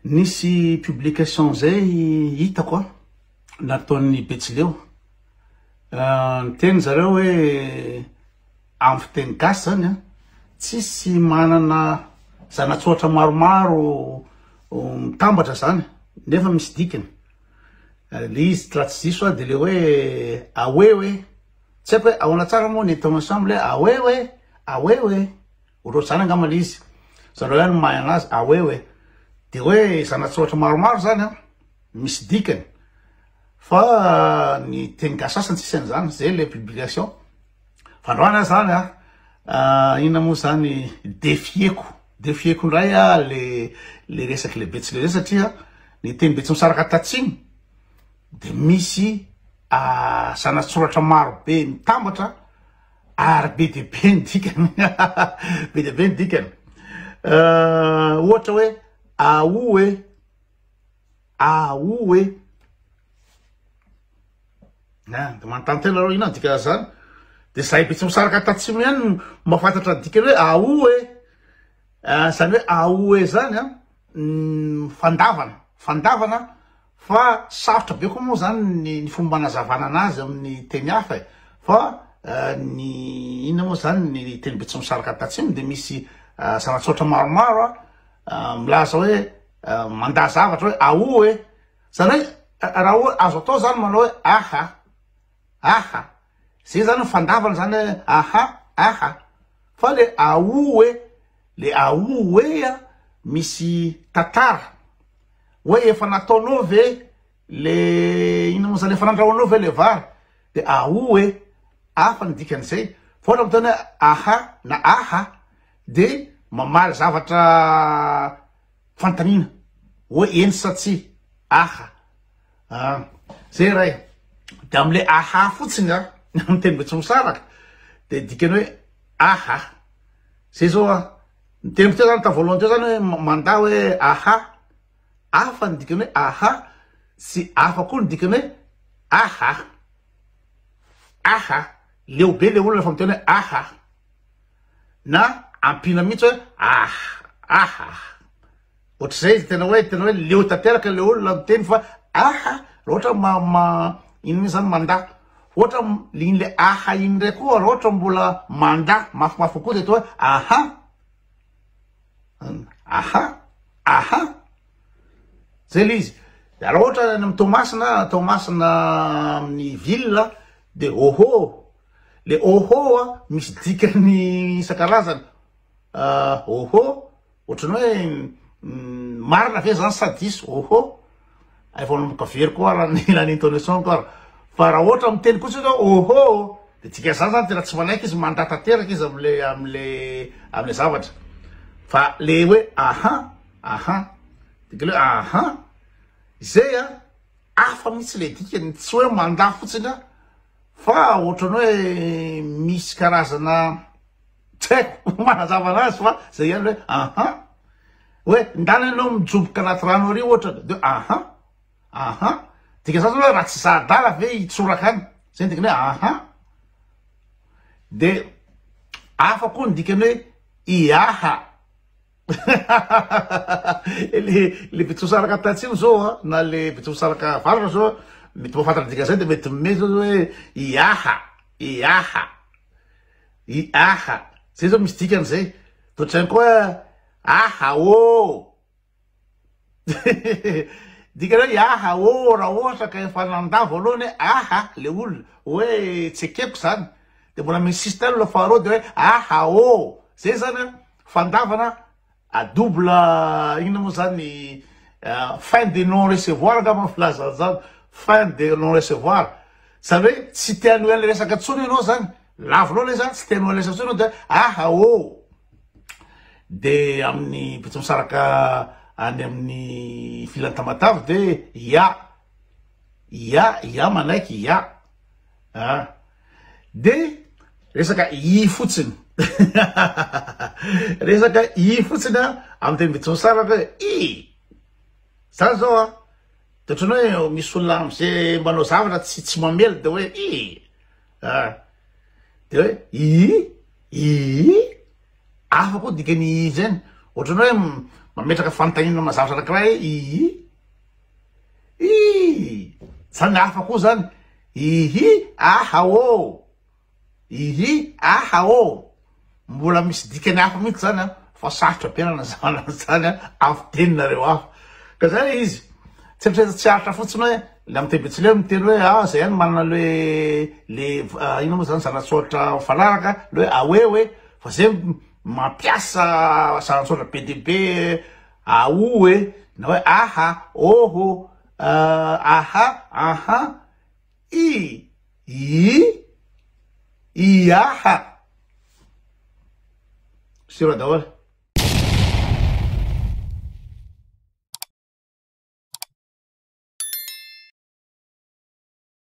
Nisy publication zay hitako a, nataon'ny Betsileo, niteny zareo hoe amin'ny fiteny gasy zany a, tsisy manana zana-tsoratra maromaro mitambatra zany nefa misy dikany, le izy raha tsy diso aho de le hoe aoe hoe, tsy haiko hoe ahoana tsara moa ny intonation amle aoe hoe, aoe hoe. Ohatrohatr'izany angamba le izy. Zareo ihany no mahay anazy. Ah ouais ouais. De hoe zana-tsoratra maromaro zany an, misy dikany. Fa ny teny gasy sasany tsisy an'izany. Zay le publication. Fa androany aho zany an, inona moa zany, defieko, defieko indray aho le le resaky le betsileo zay satria ny teny betsimisaraka tatsimo de misy zana-tsoratra maro be mitambatra Ary be dia be ny dikany be dia be ny dikany. Ohatra hoe aoa e, aoa e. Ah, de manontany tena nareo inona ny dikan'izany? De zahay Betsimisaraka tatsimo ihany no mahafantatra ny dikany hoe aoa e. Ah, zany hoe aoa e zany an, fandavana, fandavana Fa sarotra be koa moa zany ny ny fomba anazavana anazy amin'ny teny hafa e! Fa ny inona moa zany ny teny betsimisaraka tatsimo de misy zana-tsoratra maromaro a milaza hoe mandà zavatra hoe aoa e! Zany hoe raha oa azo atao zany manao hoe aha, aha, zay zany ny fandavana zany hoe aha, aha, fa le aoa e, le aoa e a misy tantara. Hoe efa nataonao ve le inona moa zany efa nandrahoanao ve le vary de aoa e hafa ny dikan'izay fa ohatra miteny hoe aha na aha de mamaly zavatra fanontaniana hoe eny sa tsia aha ah zay ray de amle aha fotsiny a amin'ny teny betsimisaraka de dikany hoe aha zay zao a Ny teniko teo zany tao voalohany teo zany hoe mandà hoe aha, hafa ny dikany hoe aha sy hafa koa ny dikany hoe aha, aha, leo be le olona rehefa miteny hoe aha, na ampiana mihitsy hoe ah, aha, ohatr'izay izy tena hoe tena hoe leo tanteraka le olona miteny fa aha, raha ohatra ma ma inona zany mandà, ohatra iny le aha iny ndray koa raha ohatra mbola mandà mafimafy kokoa de atao hoe aha, aha, aha, zay le izy, de raha ohatra any amin'ny Toamasina, Toamasina amin'ny ville de oho, le oho a misy dikany isan-karazany, oho. Ohatran'ny hoe marina ve zany sa diso? Oho! Efa manomboka very koa ara ny na ny intonation-ko ara. Fa raha ohatra miteny kosa izy hoe oho! De dikan'izany zany tena tsy manaiky izy, mandà tanteraka izy am'le am'le am'le zavatra. Fa le hoe aha, aha, dikany hoe aha, zay an, hafa mihitsy le dikany, tsy hoe mandà fotsiny an, fa ohatran'ny hoe misy karazana. Tsy haiko manazava anazy fa zay ihany hoe aha hoe ndana ianao mijoboka anaty rano ary ohatra de aha aha dikan'izany zany hoe raha tsy za adala ve hitsoraka any zay ny dikany hoe aha de hafa koa ny dikany hoe iaha le le betsosaraka tatsimo zao a na le betsosaraka avaratra zao mety mahafantatra dikan'izay de mety mety zao hoe iaha iaha I aha, zay zao misy dikany zay, de ohatrany koa aha ô, dikany hoe aha ô raha ohatra ka efa nandà voalohany hoe aha le olona hoe tsy ekeko zany, de mbola mi-insiste ihany olona faharoa de hoe aha ô, zay zany an fandavana À double inona moa zany fin de non recevoir angamba ny filazana an'izany, fin de non recevoir, zany hoe tsy te hanohy an'ilay resaka intsony ianao zany, lavinao ilay izy an, tsy te hanohy an'ilay resaka intsony ianao de aha ô, de amin'ny Betsimisaraka any amin'ny ville Tamatave de ya, ya, ya manaiky ya. Ah. De resaka i fotsiny. Resaka i fotsiny a amin'ny teny Betsimisaraka hoe i. Zany zao a. De ohatran'ny hoe misy olona am'zay manao zavatra tsy tsy mamely de hoe i. Ah. De hoe i, i. Hafa koa dikan'ny i zany. Ohatran'ny hoe. Mametraka fanontaniana amina zavatra anankiray hoe ihi? Ii! Zany hafa koa zany. Ihi aha ô! Ihi aha ô! Mbola misy dikany hafa mihitsy zany an, fa sarotra be nanazavana an'izany an, amin'ny fiteninareo hafa. Ka zay le izy. Tsy eritreretina tsy aritra fotsiny hoe le amin'ny teny betsileo miteny hoe ah zay ihany manana le le inona moa zany zana-tsoratra mifanaraka le hoe aoe hoe fa zay mampiasa zana-tsoratra be dia be aoa e na hoe aha, oho, aha, aha, i, i, iaha. Sira daholo.